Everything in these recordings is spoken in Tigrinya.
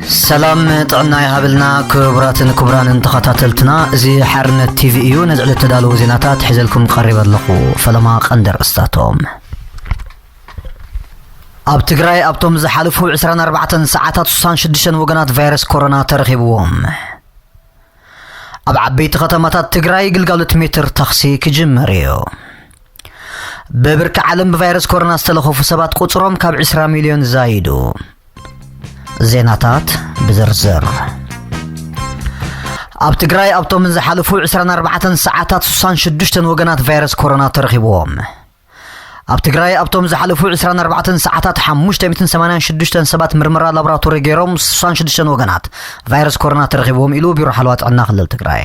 ሰላም ጥዕና ይሃብልና። ክቡራትን ክቡራንን ተኸታተልትና፣ እዚ ሓርነት ቲቪ እዩ። ነዚ ዕለት ተዳለዉ ዜናታት ሒዘልኩም ቀሪበ ኣለኹ። ፈለማ ቀንዲ ኣርእስታቶም። ኣብ ትግራይ ኣብቶም ዝሓለፉ ዕስራን ኣርባዕተን ሰዓታት ስሳን ሽዱሽተን ወገናት ቫይረስ ኮሮና ተረኺብዎም። ኣብ ዓበይቲ ከተማታት ትግራይ ግልጋሎት ሜትር ታክሲ ክጅመር እዩ። ብብርኪ ዓለም ብቫይረስ ኮሮና ዝተለኸፉ ሰባት ቁፅሮም ካብ ዕስራ ሚልዮን ዛይዱ። ዜናታት ብዝርዝር። ኣብ ትግራይ ኣብቶም ዝሓለፉ ዕስራን ኣርባዕተን ሰዓታት ስሳን ሽዱሽተን ወገናት ቫይረስ ኮሮና ተረኺብዎም። ኣብ ትግራይ ኣብቶም ዝሓለፉ ዕስራን ኣርባዕተን ሰዓታት ሓሙሽተ ሚእትን ሰማንያን ሽዱሽተን ሰባት ምርመራ ላቦራቶሪ ገይሮም፣ ስሳን ሽዱሽተን ወገናት ቫይረስ ኮሮና ተረኺብዎም ኢሉ ቢሮ ሓለዋ ጥዕና ክልል ትግራይ።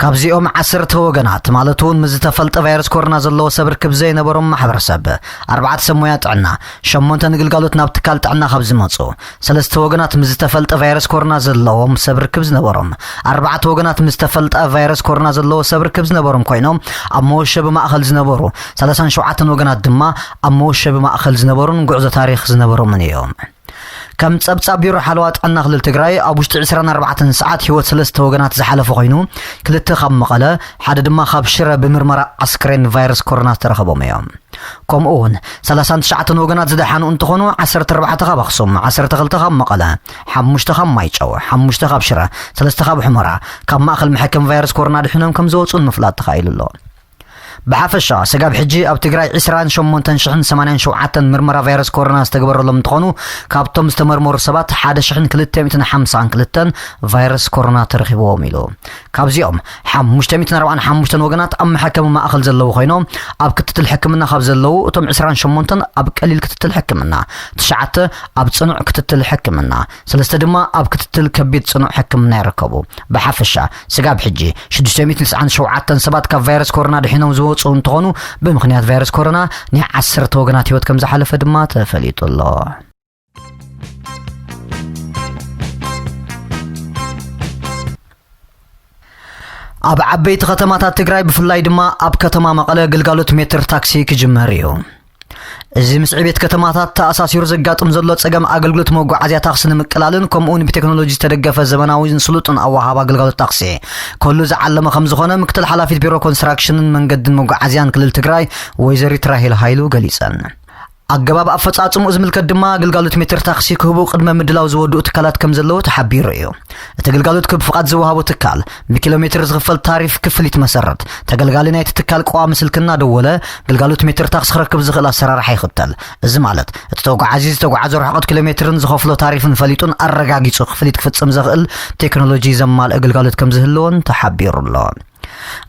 ካብዚኦም ዓሰርተ ወገናት ማለት እውን ምስ ዝተፈልጠ ቫይረስ ኮሮና ዘለዎ ሰብ ርክብ ዘይነበሮም ማሕበረሰብ፣ ኣርባዕተ ሰብ ሞያ ጥዕና፣ ሸሞንተ ንግልጋሎት ናብ ትካል ጥዕና ካብ ዝመፁ፣ ሰለስተ ወገናት ምስ ዝተፈልጠ ቫይረስ ኮሮና ዘለዎም ሰብ ርክብ ዝነበሮም፣ ኣርባዕተ ወገናት ምስ ዝተፈልጠ ቫይረስ ኮሮና ዘለዎ ሰብ ርክብ ዝነበሮም ኮይኖም፣ ኣብ መወሸቢ ማእኸል ዝነበሩ ሰላሳን ሸውዓተን ወገናት ድማ ኣብ መወሸቢ ማእኸል ዝነበሩን ጉዕዞ ታሪኽ ዝነበሮምን እዮም። ከም ጸብጻብ ቢሮ ሓለዋ ጥዕና ክልል ትግራይ፣ ኣብ ውሽጢ ዕስራን ኣርባዕተን ሰዓት ህይወት ሰለስተ ወገናት ዝሓለፈ ኮይኑ፣ ክልተ ካብ መቐለ፣ ሓደ ድማ ካብ ሽረ ብምርመራ ኣስክሬን ቫይረስ ኮሮና ዝተረኸቦም እዮም። ከምኡ እውን ሰላሳን ትሽዓተን ወገናት ዝደሓኑ እንትኾኑ፣ ዓሰርተ ኣርባዕተ ካብ ኣኽሱም፣ ዓሰርተ ክልተ ካብ መቐለ፣ ሓሙሽተ ካብ ማይጨው፣ ሓሙሽተ ካብ ሽረ፣ ሰለስተ ካብ ሑመራ፣ ካብ ማእኸል መሐከሚ ቫይረስ ኮሮና ድሒኖም ከም ዝወፁ ንምፍላጥ ተኻኢሉ ኣሎ። ብሓፈሻ፣ ስጋብ ሕጂ ኣብ ትግራይ ዕስራን ሸሞንተን ሽሕን ሰማንያን ሸውዓተን ምርመራ ቫይረስ ኮሮና ዝተገበረሎም እንትኾኑ፣ ካብቶም ዝተመርመሩ ሰባት ሓደ ሽሕን ክልተ ሚእትን ሓምሳን ክልተን ቫይረስ ኮሮና ተረኺብዎም ኢሉ። ካብዚኦም ሓሙሽተ ሚእትን ኣርባዓን ሓሙሽተን ወገናት ኣብ መሐከሚ ማእኸል ዘለዉ ኮይኖም፣ ኣብ ክትትል ሕክምና ካብ ዘለዉ እቶም ዕስራን ሸሞንተን ኣብ ቀሊል ክትትል ሕክምና፣ ትሽዓተ ኣብ ጽኑዕ ክትትል ሕክምና፣ ሰለስተ ድማ ኣብ ክትትል ከቢድ ጽኑዕ ሕክምና ይርከቡ። ብሓፈሻ፣ ስጋብ ሕጂ ሽዱሽተ ሚእትን ትስዓን ሸውዓተን ሰባት ካብ ቫይረስ ኮሮና ድሒኖም ዝወፁ እንትኾኑ፣ ብምኽንያት ቫይረስ ኮሮና ናይ ዓሰርተ ወገናት ህይወት ከም ዝሓለፈ ድማ ተፈሊጡ ኣሎ። ኣብ ዓበይቲ ከተማታት ትግራይ፣ ብፍላይ ድማ ኣብ ከተማ መቐለ፣ ግልጋሎት ሜትር ታክሲ ክጅመር እዩ። እዚ ምስ ዕቤት ከተማታት ተኣሳሲሩ ዘጋጥም ዘሎ ጸገም ኣገልግሎት መጓዓዝያ ታክሲ ንምቅላልን፣ ከምኡ እውን ብቴክኖሎጂ ዝተደገፈ ዘመናዊን ስሉጥን ኣወሃህባ ኣገልግሎት ታክሲ ክህሉ ዝዓለመ ከም ዝኾነ ምክትል ሓላፊት ቢሮ ኮንስትራክሽንን መንገድን መጓዓዝያን ክልል ትግራይ ወይዘሪት ራሄል ሃይሉ ገሊጸን። ኣገባብ ኣፈጻጽምኡ ዝምልከት ድማ፣ ግልጋሎት ሜትር ታክሲ ክህቡ ቅድመ ምድላው ዝወድኡ ትካላት ከም ዘለዉ ተሓቢሩ እዩ። እቲ ግልጋሎት ክህብ ፍቓድ ዝወሃቦ ትካል ብኪሎ ሜትር ዝኽፈል ታሪፍ ክፍሊት መሰረት፣ ተገልጋሊ ናይቲ ትካል ቀዋሚ ስልኪ እናደወለ ግልጋሎት ሜትር ታክሲ ክረክብ ዝኽእል ኣሰራርሓ ይኽተል። እዚ ማለት፣ እቲ ተጓዓዚ ዝተጓዓዞ ርሕቐት ኪሎ ሜትርን ዝኸፍሎ ታሪፍን ፈሊጡን ኣረጋጊጹ ክፍሊት ክፍጽም ዘኽእል ቴክኖሎጂ ዘማልአ ግልጋሎት ከም ዝህልዎን ተሓቢሩ ኣሎ።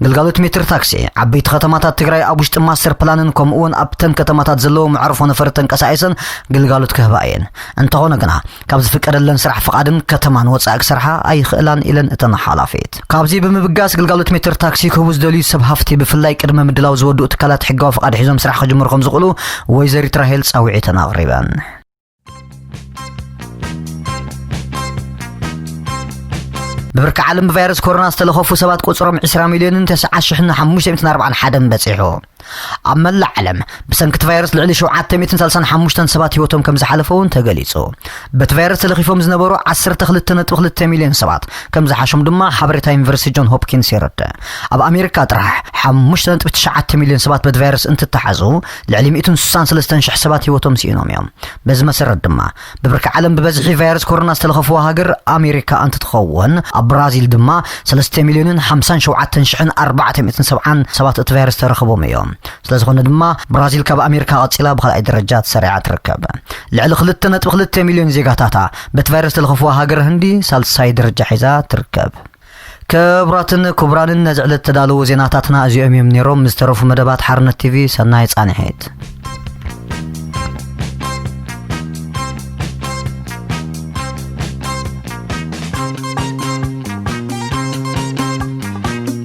ግልጋሎት ሜትር ታክሲ፣ ዓበይቲ ከተማታት ትግራይ ኣብ ውሽጢ ማስተር ፕላንን ከምኡ እውን ኣብተን ከተማታት ዘለዉ መዕርፎ ነፈርቲ ተንቀሳቒሰን ግልጋሎት ክህባ እየን። እንተኾነ ግና፣ ካብ ዝፍቀደለን ስራሕ ፍቓድን ከተማን ወጻኢ ክሰርሓ ኣይኽእላን ኢለን እተን ሓላፊት። ካብዚ ብምብጋስ፣ ግልጋሎት ሜትር ታክሲ ክህቡ ዝደልዩ ሰብ ሃፍቲ፣ ብፍላይ ቅድመ ምድላው ዝወድኡ ትካላት ሕጋዊ ፍቓድ ሒዞም ስራሕ ክጅምሩ ከም ዝኽእሉ ወይዘሪት ራሄል ጻውዒተን ኣቕሪበን። ብብርኪ ዓለም ብቫይረስ ኮሮና ዝተለኸፉ ሰባት ቁጽሮም ዕስራ ሚልዮንን ተስዓ ሽሕን ሓሙሽተ ሚእትን ኣርባዓን ሓደን በጺሑ። ኣብ መላእ ዓለም ብሰንኪ እቲ ቫይረስ ልዕሊ ሸውዓተ ሚእትን ሰላሳን ሓሙሽተን ሰባት ህይወቶም ከም ዝሓለፈ እውን ተገሊጹ። በቲ ቫይረስ ተለኺፎም ዝነበሩ ዓሰርተ ክልተ ነጥቢ ክልተ ሚልዮን ሰባት ከም ዝሓሾም ድማ ሓበሬታ ዩኒቨርሲቲ ጆን ሆፕኪንስ የረድእ። ኣብ ኣሜሪካ ጥራሕ ሓሙሽተ ነጥቢ ትሽዓተ ሚልዮን ሰባት በቲ ቫይረስ እንትተሓዙ፣ ልዕሊ ሚእትን ስሳን ሰለስተን ሽሕ ሰባት ህይወቶም ስኢኖም እዮም። በዚ መሰረት ድማ፣ ብብርኪ ዓለም ብበዝሒ ቫይረስ ኮሮና ዝተለኸፍዋ ሃገር ኣሜሪካ እንትትኸውን፣ ኣብ ብራዚል ድማ ሰለስተ ሚልዮንን ሓምሳን ሸውዓተን ሽሕን ኣርባዕተ ሚእትን ሰብዓን ሰባት እቲ ቫይረስ ተረኽቦም እዮም። ስለዝኾነ ድማ፣ ብራዚል ካብ ኣሜሪካ ቀጺላ ብኻልኣይ ደረጃ ተሰሪዓ ትርከብ። ልዕሊ ክልተ ነጥቢ ክልተ ሚልዮን ዜጋታታ በቲ ቫይረስ ዝተለኸፍዋ ሃገር ህንዲ ሳልሳይ ደረጃ ሒዛ ትርከብ። ክቡራትን ክቡራንን፣ ነዚ ዕለት ተዳለዉ ዜናታትና እዚኦም እዮም ነይሮም። ምስ ተረፉ መደባት ሓርነት ቲቪ ሰናይ ጻንሒት።